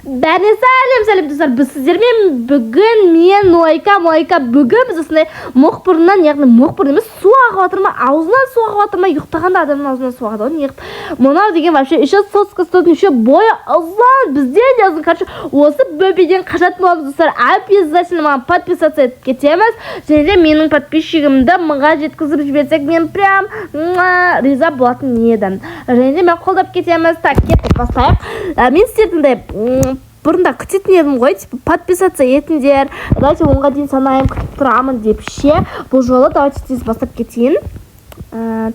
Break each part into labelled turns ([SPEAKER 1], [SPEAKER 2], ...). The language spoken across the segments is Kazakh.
[SPEAKER 1] Бәріне сәлем, сәлем, достар! Біз сіздермен бүгін мен, Нойка. Мойка, бүгін біз осындай мұқбұрыннан, яғни мұқбұрын емес, су ағып жатыр ма, аузынан су ағып жатыр ма? Ұйықтағанда адамның аузынан су ағады ғой неғып? Мынау деген вообще еще соска ұстаудың, еще бойы ұзын, бізден де ұзын. Короче, осы бөпеден қашатын боламыз, достар. Обязательно маған подписаться етіп кетеміз және де менің подписчигімді 1000-ға жеткізіп жіберсек, мен прям риза болатын едім. Және де мен қолдап кетеміз. Так, кеттік, бастайық. Мен сіздерді андай бұрында күтетін едім ғой, типа подписаться етіңдер, давайте 10-ға дейін санаймын, күтіп тұрамын деп ше. Бұл жолы давайте тез бастап кетейін.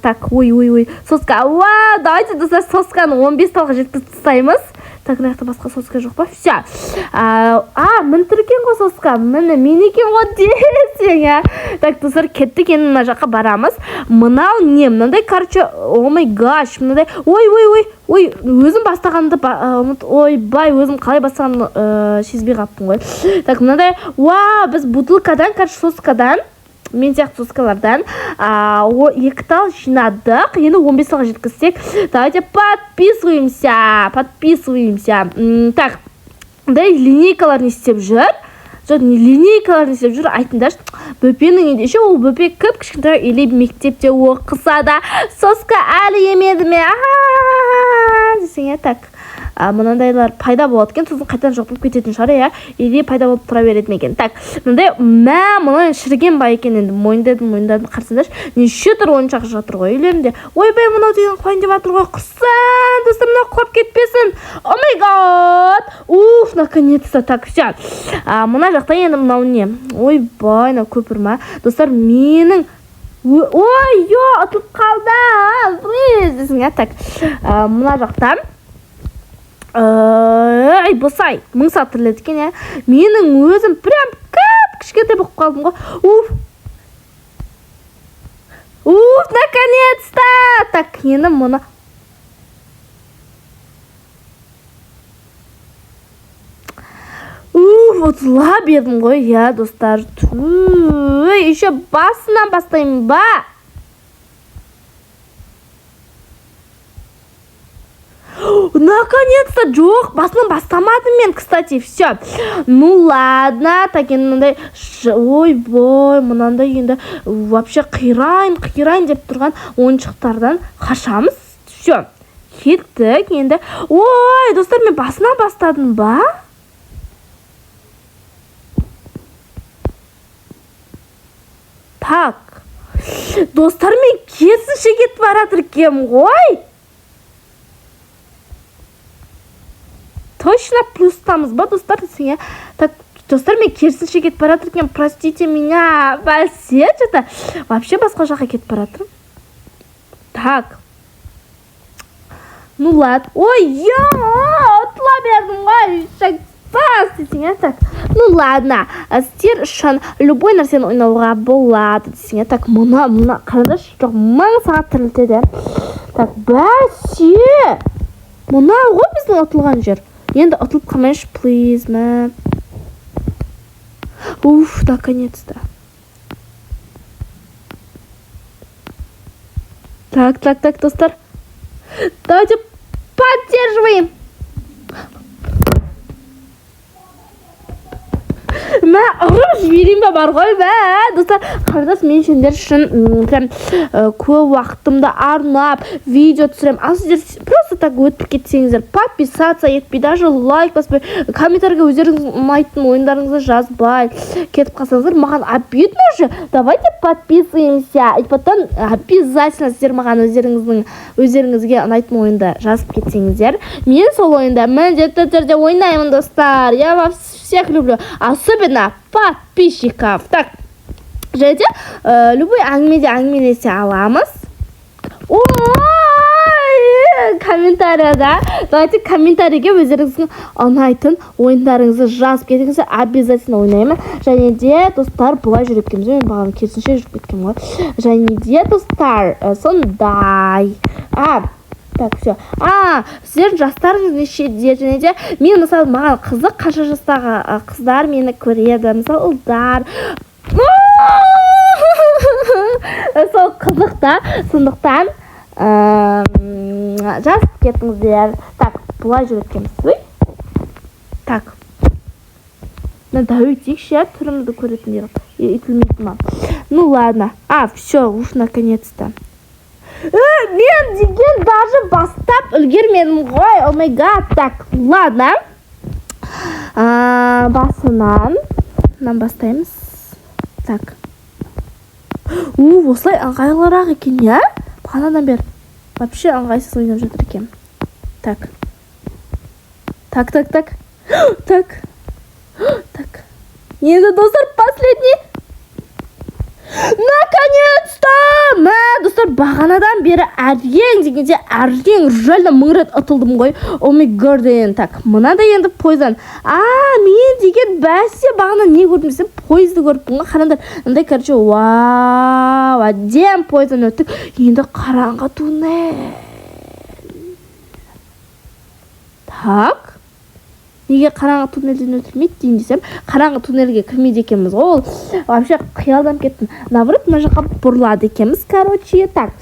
[SPEAKER 1] Так, ой, ой, ой, соска! Вау, давайте, достар, сосканы 15 талға жеткізіп тастаймыз. Так, мына жақта басқа соска жоқ па? Все, а міне тұр екен ғой соска, міне мен екен ғой десең, иә. Так, достар, кеттік, енді мына жаққа барамыз. Мынау не? Мынандай, короче, oh my gosh, мынандай, ой, ой, ой, ой, өзім бастағанымды ұмыт, ойбай, өзім қалай бастағанымды сезбей қалыппын ғой. Так, мынандай, вау, біз бутылкадан, короче, соскадан, мен сияқты соскалардан екі тал жинадық. Енді 15 талға жеткізсек. Давайте подписываемся, подписываемся. Так, мындай линейкалар не істеп жүр? Жоқ, не, линейкалар не істеп жүр, айтыңдаршы? Бөпенің үйінде еще ол бөпе кіп кішкентай или мектепте оқыса да, соска әлі емеді ме десең, иә. Так, мынандайлар пайда болады екен, сосын қайтадан жоқ болып кететін шығар, иә, или пайда болып тұра береді ме екен? Так, мындай, мә, мынау шіріген ба екен? Енді мойындадым, мойындадым. Қарасаңдаршы, неше түрлі ойыншық жатыр ғой үйлерінде. Ойбай, мынау деген құлайын деп жатыр ғой, құрсын, достар, мынау құлап кетпесін. Oh my God, уф, наконец то. Так, все, мына жақта енді мынау не? Ойбай, мынау көпір ма, достар? Менің, ой, ё, ұтылып қалдым, please десең, иә. Так, мына жақта, ай, босай, мың сағат тіріледі екен, иә. Менің өзім прям кіп кішкентай болып қалдым ғой. Уф, уф, наконец то. Так, енді мұны, уф, ұтыла бердім ғой, иә, достар. Ту, еще басынан бастаймын ба? Наконец-то! Жоқ, басынан бастамадым мен, кстати. Все, ну ладно. Так, енді мынандай, ойбой, мынандай енді вообще қирайын, қирайын деп тұрған ойыншықтардан қашамыз. Все, кеттік енді. Ой, достар, мен басынан бастадым ба? Так, достар, мен керісінше кетіп бара жатыр екенмін ғой. Точно плюстамыз ба, достар, десең, иә. Так, достар, мен керісінше кетіп бара жатыр екенмін, простите меня. Бәсе, че то вообще басқа жаққа кетіп бара жатырмын. Так, ну ладно. Ой, я ұтыла бердім ғой, бас десең, иә. Так, ну ладно, сіздер үшін любой нәрсені ойнауға болады десең, иә. Так, мына, мына қараңдаршы, жоқ, мың сағат тірілтеді. Так, бәсе, мынау ғой біздің ұтылған жер. Енді ұтылып қалмайыншы, please, мә. Уф, наконец то. Так, так, так, достар, давайте поддерживаем. Мә, ұрып жіберейін ба бар ғой? Мә, достар, қарындас, мен сендер үшін прям көп уақытымды арнап видео түсіремін, ал сіздер просто так өтіп кетсеңіздер, подписаться етпей, даже лайк баспай, комментарийге өздеріңіз ұнайтын ойындарыңызды жазбай кетіп қалсаңыздар, маған обидно же. Давайте подписываемся, и потом обязательно сіздер маған өздеріңіздің, өздеріңізге ұнайтын ойынды жазып кетсеңіздер, мен сол ойынды міндетті түрде ойнаймын. Достар, я вас всех люблю, особенно подписчиков. Так, және де любой әңгімеде әңгімелесе аламыз. Ой, комментарияда, давайте комментарийге өздеріңіздің ұнайтын ойындарыңызды жазып кетіңіздер, обязательно ойнаймын. Және де, достар, бұлай жүріп кеткенбіз, мен бағана керісінше жүріп кеткенмін ғой. Және де, достар, сондай, а так, все, а сіздердің жастарыңыз нешеде? Және де мен, мысалы, маған қызық, қанша жастағы қыздар мені көреді, мысалы, ұлдар, сол қызық та. Сондықтан жазып кетіңіздер. Так, былай жүреді екенбіз. Ой, так. Так, мына дәу етейікші, иә, түрімізді көретіндей қылып. Етілмейді ма? Ну ладно. А, все, уж наконец-то. Мен деген даже бастап үлгермедім ғой. Oh my God. Так, ладно. Басынан мынаны бастаймыз. Так, у, осылай ыңғайлырақ екен, иә. Бағанадан бері вообще ыңғайсыз ойнап жатыр екенмін. Так, так, так, так, так, так. Енді, достар, последний. Наконец-то! Мә, достар, бағанадан бері әрең дегенде, әрең, реально мың рет ұтылдым ғой. Oh my God. Так, мынандай енді пойыздан. А, мен деген бәсе бағана не көрдім десем, пойызды көріппін ғой. Қараңдар, мындай, короче, вау, әдемі пойыздан өттік. Енді қараңғы туннель. Так, неге қараңғы туннельден өтілмейді дейін десем, қараңғы туннельге кірмейді екенбіз ғой. Ол вообще қиялданып кеттім. Наоборот, мына жаққа бұрылады екенбіз, короче. Так,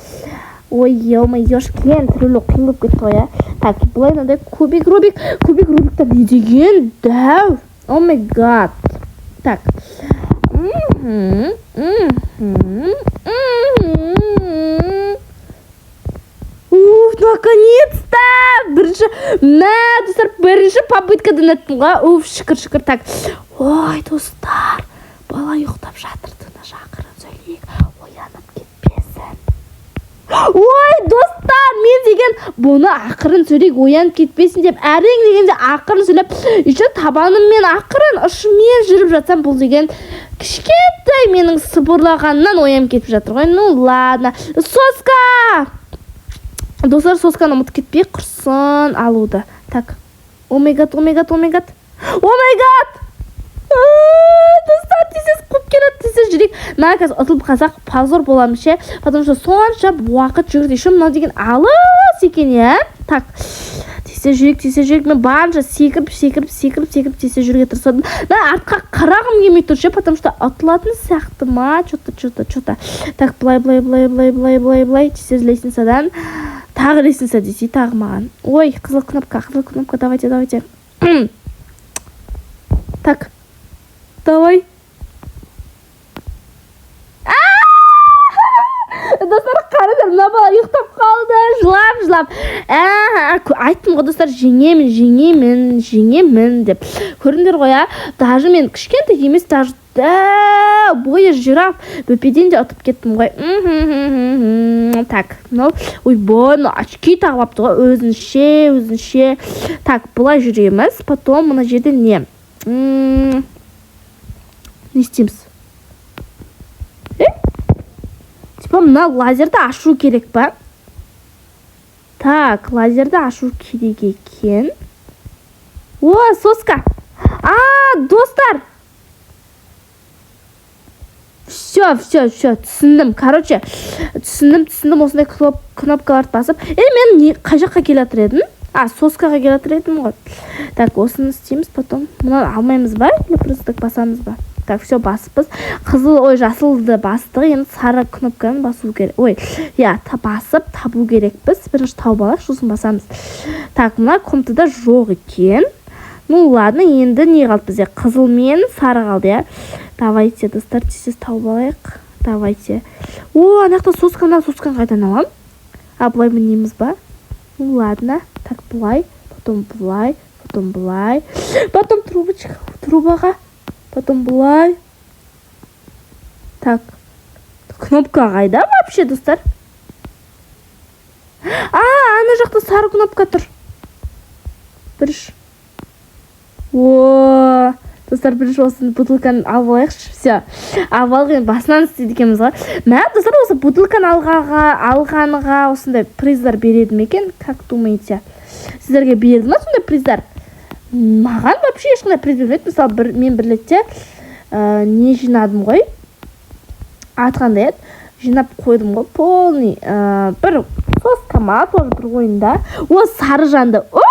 [SPEAKER 1] ой, ё-моё, ёшкен, тірілу қиын болып кетті ғой, иә. Так, былай, мынандай кубик Рубик. Кубик Рубиктер не деген дәу! Oh my God. Так, мхм, мхм, мхм. Уф, наконец-то! Бірінші, мә, достар, бірінші попыткадан өттім ғой. Уф, шүкір, шүкір. Так, ой, достар, бала ұйықтап жатыр, тыныш, ақырын сөйлейік, оянып кетпесін. Ой, достар, мен деген бұны ақырын сөйлейік, оянып кетпесін деп әрең дегенде ақырын сөйлеп, еще табаныммен ақырын ұшымен жүріп жатсам, бұл деген кішкентай менің сыбырлағанымнан оянып кетіп жатыр ғой. Ну ладно. Соска, достар, сосканы ұмытып кетпей құрсын алуды. Так, oh my God, oh my God, oh my God, oh my God! Достар, тез, тез қуып келеді, тез, тез жүрейік. Мына қазір ұтылып қалсақ, позор боламыз ше, потому что сонша уақыт жүгірді. Еще мынау деген алыс екен, иә. Так, тез, тез жүрейік, тез, тез жүрейік. Мен барынша секіріп, секіріп, секіріп, секіріп, тез, тез жүруге тырысадым. Мен артқа қарағым келмей тұр ше, потому что ұтылатын сияқты ма, че то, че то, че то. Так, былай, былай, былай, былай, былай, былай, былай, тез, тез. Лестницадан тағы лестница десе, тағы маған. Ой, қызыл кнопка, қызыл кнопка, давайте, давайте. Так, давай. А! Достар, қараңдар, мына бала ұйықтап қалды жылап, жылап. Айттым ғой, достар, жеңемін, жеңемін, жеңемін деп. Көрдіңдер ғой, иә. Даже мен кішкентай емес, даже дәу, бойы жираф бөпеден де ұтып кеттім ғой. Мхм. Так, мынау, ойбой, мынау очки тағып алыпты ғой өзінше, өзінше. Так, былай жүреміз. Потом мына жерде не? Не істейміз? Е, типа мына лазерді ашу керек па? Так, лазерді ашу керек екен. О, соска! А, достар, все, все, все, түсіндім. Короче, түсіндім, түсіндім. Осындай кнопкаларды басып. Е, мен не, қай жаққа келе жатыр едім? А, соскаға келе жатыр едім ғой. Так, осыны істейміз. Потом мынаны алмаймыз ба или просто так басамыз ба? Так, все, басыппыз. Қызыл, ой, жасылды бастық. Енді сары кнопканы басу керек. Ой, иә, басып табу керекпіз. Бірінші тауып алайық, сосын басамыз. Так, мына комнатада жоқ екен. Ну ладно, енді не қалды бізде? Қызыл мен сары қалды, иә. Давайте, достар, тез, тез тауып алайық. Давайте. О, ана жақта сосканы. Сосканы қайдан аламын? А, былай мінеміз ба? Ну ладно. Так, былай, потом былай, потом былай, потом трубочка, трубаға, потом былай. Так, кнопка қайда вообще, достар? А, ана жақта сары кнопка тұр. Бірінші, о, достар, бірінші осы бутылканы алып алайықшы. Все, алып алдық. Енді басынан істейді екенбіз ғой. Мә, достар, осы бутылканы алғанға осындай приздар береді ме екен? Как думаете, сіздерге берді ма сондай приздар? Маған вообще ешқандай приз бермеді. Мысалы, бір, мен бір ретте не жинадым ғой, аты қандай еді, жинап қойдым ғой полный бір соска ма, тоже бір ойында. О, сары жанды. О,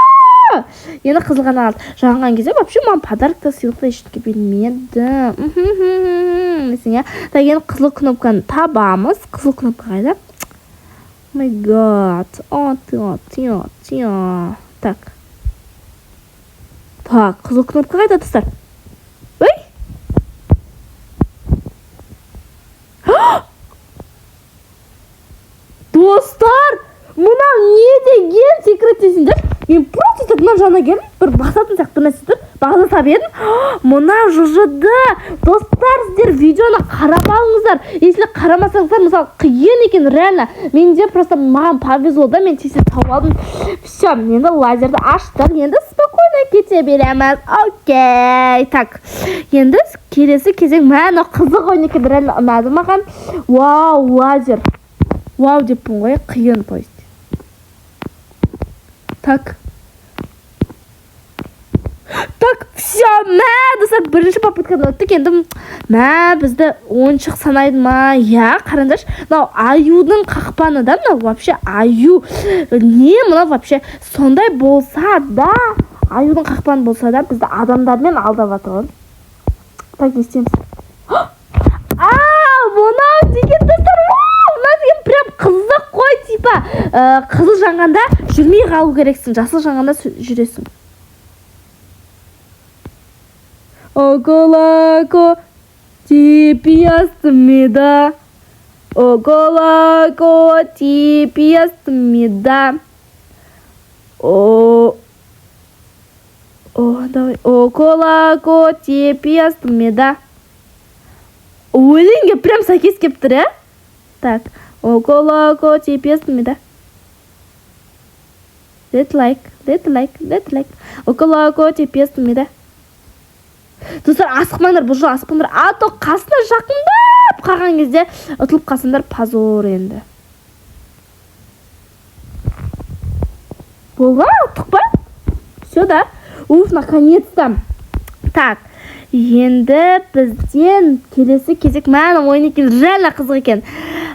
[SPEAKER 1] енді қызыл ғана қалды. Жанған кезде вообще маған подарок та, сыйлық та, ештеңе бермеді десең, иә. Так, енді қызыл кнопканы табамыз. Қызыл кнопка қайда? My God. О, ты, о, ты, о, ты, о. Так, Так, қызыл кнопка қайда, достар? Ой! Достар, мынау не деген секрет десеңдер? Мен просто так мына жағына келдім, бір басатын сияқты бір нәрсе тұр, баса салып едім, мынау жылжыды. Достар, сіздер видеоны қарап алыңыздар. Если қарамасаңыздар, мысалы, қиын екен, реально. Менде просто маған повезло да, мен тез тауып алдым. Все, енді лазерді аштық, енді спокойно кете береміз. Окей, так. Енді келесі кезең, мә, қызық ойын екен, реально ұнады маған. Вау, лазер. Вау деппін ғой, қиын, то есть. Так. Так, все, мә, достар, бірінші попыткадан өттік. Енді, мә, бізді ойыншық санайды ма? Иә, қараңдаршы, мынау аюдың қақпаны да, мынау вообще аю. Не, мынау вообще сондай болса да, аюдың қақпаны болса да, бізді адамдармен алдап жатыр ғой. Так, не істейміз? А, мынау деген, достар, мынау деген прям қызық қой, типа, қызыл жанғанда жүрмей қалу керексің, жасыл жанғанда жүресің. Околако типиастымида. Околако типиастымида. О, о, давай. Околако типиастымида. Өлеңге прям сәйкес келіп тұр, иә? Так, околако типиастымида. Let like, let like, let like. Околако типиастымида. Достар, асықпаңдар, бұл жолы асықпаңдар. А то қасына жақындап қалған кезде ұтылып қалсаңдар, позор енді. Болды ма? Ұттық па? Все, да? Уф, наконец-то. Так, енді бізден келесі кезек, мә, ойын екен, реально қызық екен.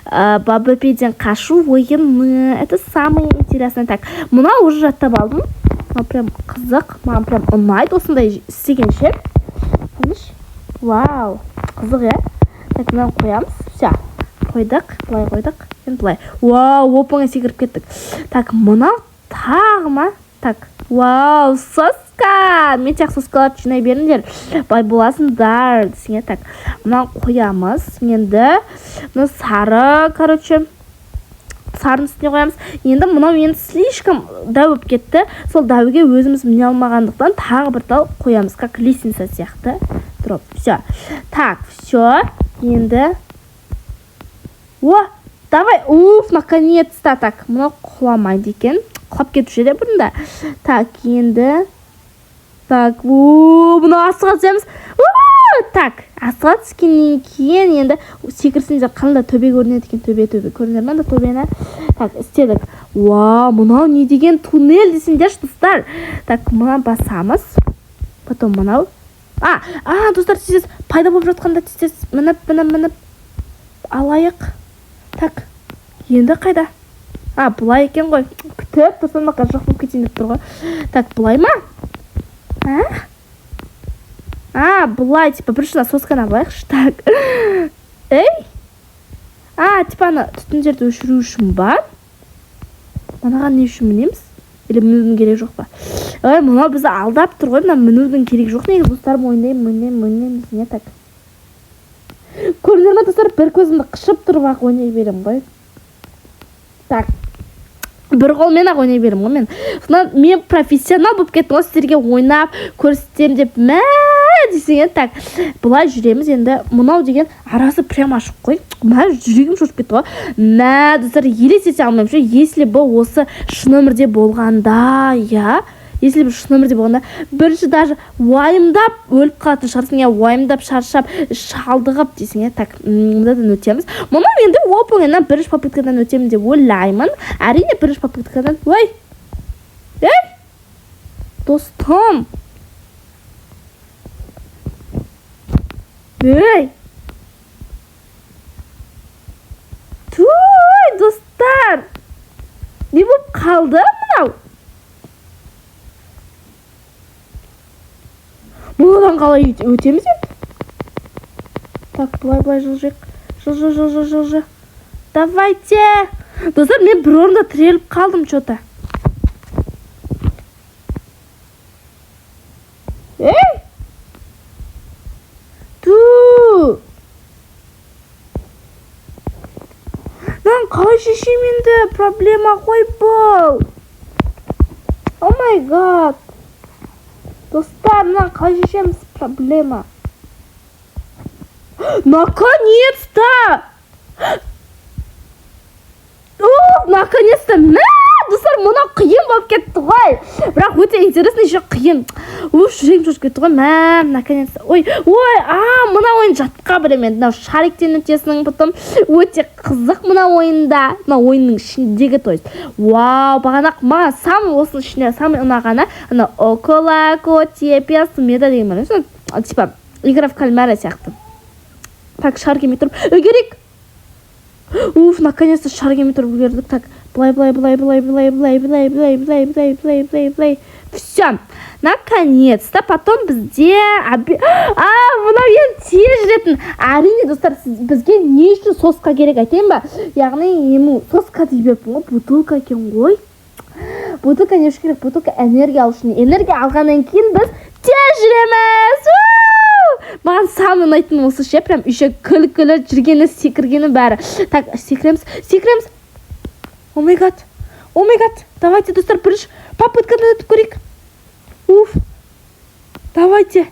[SPEAKER 1] Бабапеден қашу ойыны. Это самое интересное. Так, мынау уже жаттап алдым. Мынау прям қызық, маған прям ұнайды осындай істегенше. Вау, қызық, иә? Так, мынаны қоямыз. Все, қойдық, былай қойдық. Енді былай. Вау, оп-оңай секіріп кеттік. Так, мынау тағы ма? Так, вау, соска! Мен тек соскаларды жинай беріңдер. Бай боласыңдар десең, так, мынаны қоямыз. Енді мына сары, короче, сарының үстіне қоямыз. Енді мынау енді слишком дәу болып кетті. Сол дәуге өзіміз міне алмағандықтан тағы бір тал қоямыз, как лестница сияқты тұрып. Все. Так, все. Енді о, давай. Уф, наконец-то. Так, мынау құламайды екен. Құлап кетуші еді бұрында. Так, енді так, о, мынау астыға түсеміз. Так, астыға түскеннен кейін енді секірсеңдер қандай төбе көрінеді екен, төбе, төбе көрінер ме анда төбені? Так, істедік. Вау, мынау не деген туннель десеңдерші, достар. Так, мына басамыз. Потом мынау. А, достар, тез пайда болып жатқанда тез мініп, мініп, мініп алайық. Так, енді қайда? А, былай екен ғой. Күтіп тұрсам, жоқ болып кетейін деп тұр ғой. Так, былай ма? А? А, былай, типа, бірінші сосканы алайықшы. Так. Ей? А, типа, ана түтіндерді өшіру үшін ба? Мынаған не үшін мінеміз? Или мінудің керегі жоқ па? Ой, мынау бізді алдап тұр ғой, мына мінудің керегі жоқ негізі, достар, мойындаймын, мойындаймын, мойындаймын. Не, так. Көрдіңдер ма, достар, бір көзімді қышып тұрып ақ ойнай беремін ғой. Так. Бір қолмен ақ ойнай беремін ғой мен. Сонан мен профессионал болып кеттім ғой, сіздерге ойнап көрсетемін деп. Мә десең, так, былай жүреміз енді. Мынау деген арасы прям ашық қой. Мә, жүрегім шошып кетті ғой. Мә, достар, елестете алмаймын ше, если бы осы шын өмірде болғанда, иә, если бы шын өмірде болғанда, бірінші даже уайымдап өліп қалатын шығарсың, иә, уайымдап, шаршап, шалдығып дейсің, иә. Так, мынадан өтеміз. Мынау енді оп-оңайынан бірінші попыткадан өтемін деп ойлаймын. Әрине, бірінші попыткадан. Ой, ей, достым, ей, туй, достар, не болып қалды мынау? Мынадан қалай өтеміз енді? Так, былай, былай жылжиық. Жылжы, жылжы, жылжы. Давайте. Достар, мен бір орында тіреліп қалдым чё-то. Қалай шешемін енді? Проблема ғой бұл. Oh my God. Достар, мынаны қалай шешеміз? Проблема. Наконец-то! О, наконец-то! Мә, достар, мынау қиын болып кетті ғой. Бірақ өте интересно, еще қиын. Уф, жүрегім шошып кетті ғой. Мә, наконец-то. Ой, ой, а, мына ойын жатқа білемін енді. Мынау шариктен өтесің, потом өте қызық мына ойында. Мына ойынның ішіндегі, то есть. Вау, бағана маған самый осының ішінде самый ұнағаны ана около котепе сумеда деген бар. Типа игра в кальмара сияқты. Так, шар келмей тұрып үлгерейік. Уф, наконец-то шар келмей тұрып үлгердік. Так, былай, былай, былай, былай, былай, былай, былай, былай, былай, былай, былай, былай, былай. Все, наконец-то. Потом бізде а, мынау енді тез жүретін. Әрине, достар, бізге не үшін соска керек, айтайын ба? Яғни ему соска дей беріппін ғой, бутылка екен ғой. Бутылка не үшін керек? Бутылка энергия алу үшін. Энергия алғаннан кейін біз тез жүреміз. Маған самый ұнайтыны осы ше, прям еще күлкілі жүргені, секіргені бәрі. Так, секіреміз, секіреміз. Oh my God, oh my God. Давайте, достар, бірінші попыткадан өтіп көрейік. Уф, давайте.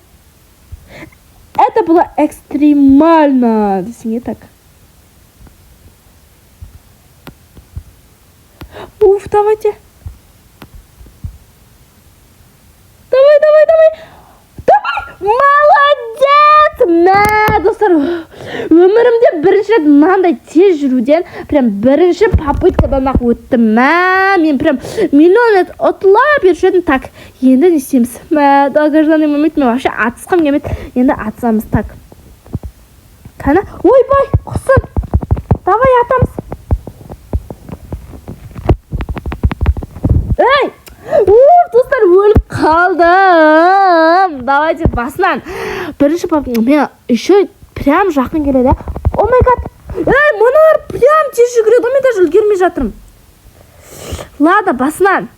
[SPEAKER 1] Это было экстремально десең, так. Уф, давайте, давай, давай, давай, давай. Молодец! Мә, достар, өмірімде бірінші рет мынандай тез жүруден прям бірінші попыткадан ақ өттім. Мә, мен прям миллион рет ұтыла беруші едім. Так, енді не істейміз? Мә, долгожданный момент. Мен вообще атысқым келмеді, енді атысамыз. Так, кәні, ойбай, құсын, давай атамыз. Ей, уф, достар, өліп қалдым. Давайте басынан. Бірінші мен еще прям жақын келеді. Oh my God, ей, мыналар прям тез жүгіреді ғой, мен даже үлгермей жатырмын. Ладно, басынан.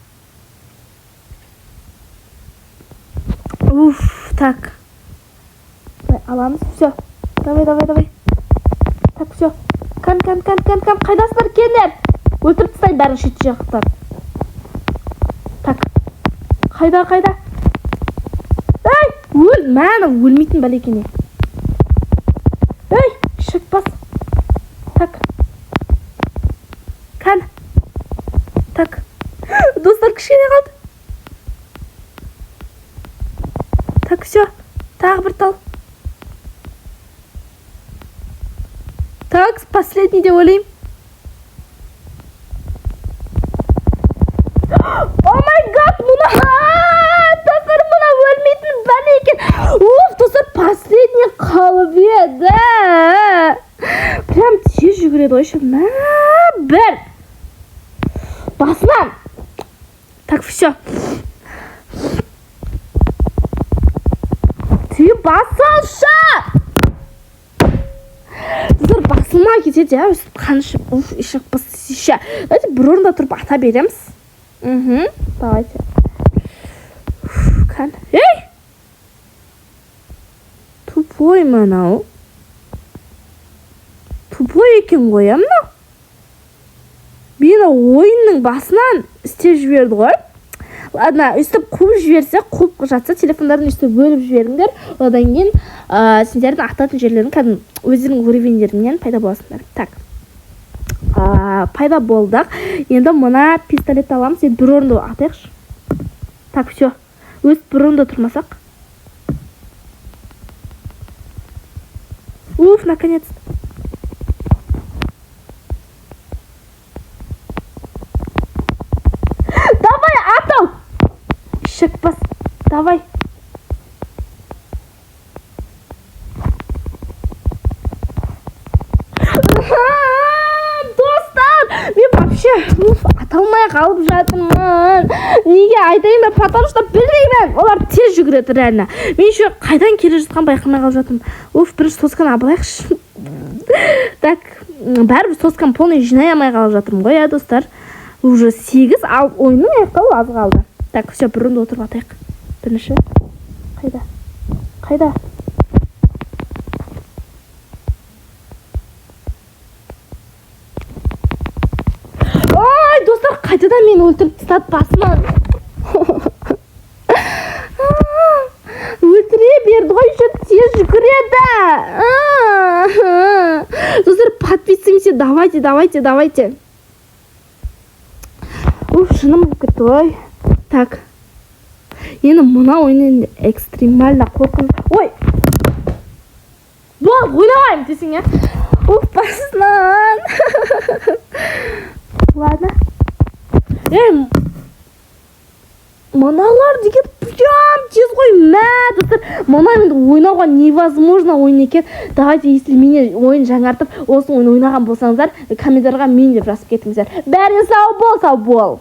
[SPEAKER 1] Уф, так, былай аламыз. Все, давай, давай, давай. Так, все, кән, кән, кән, кән, кән, қайдасыңдар, келіңдер, өлтіріп тастайын бәрін шет жақтан. Так, қайда, қайда? Ей, өл, мә, өлмейтін бәле екен. Ей, шықпас. Так, кән. Так, достар, кішкене қалды. Так, все, тағы бір тал. Так, последний деп ойлаймын. Oh my God, мына, достар, мына өлмейтін бәле екен. Уф, достар, последний қалып еді. Прям тез жүгіреді ғой еще. Мә, бір басынан. Так, все, ты басылшы. Достар, басылмай кетеді, иә, өстіп қан ішіп. Уф, еще еще давайте бір орында тұрып ата береміз. Угу, давайте. Кән, ей, тупой, мынау тупой екен ғой, иә. Мынау мені ойынның басынан істеп жіберді ғой. Ладно, өйстіп қуып жіберсе, қуып жатса, телефондарын өйстіп бөліп жіберіңдер. Одан кейін сендердің ататын жерлерің кәдімгі өздерінің уровеньдеріңнен пайда боласыңдар. Так, пайда болдық. Енді мына пистолетті аламыз. Енді бір орында атайықшы. Так, все, өстіп бір орында тұрмасақ. Уф, наконец. Давай, атал, шықпас, давай. Достар, мен вообще, уф, ата алмай қалып жатырмын. Неге, айтайын ба? Потому что білмеймін, олар тез жүгіреді реально. Мен еще қайдан келе жатқанын байқамай қалып жатырмын. Уф, бірінші сосканы алайықшы. Так, бәрібір сосканы полный жинай алмай қалып жатырмын ғой, иә, достар. Уже 8, ал ойынның аяқталуы аз қалды. Так, все, бір орында отырып атайық. Бірінші қайда, қайда? Қайтадан мені өлтіріп тастады басынан. Өлтіре берді ғой, еще тез жүгіреді. Достар, подписываемся, давайте, давайте, давайте. Уф, шыным болып кетті ғой. Так, енді мына ойын енді экстремально қорқыныш. Ой, болды, ойнамаймын десең, иә. Уф, басынан. Ладно. Ей, мыналар деген прям тез ғой. Мә, достар, мына енді ойнауға невозможно ойын екен. Давайте, если менен ойын жаңартып, осы ойын ойнаған болсаңыздар, комментарийға «мен» деп жазып кетіңіздер. Бәріне сау бол, сау бол.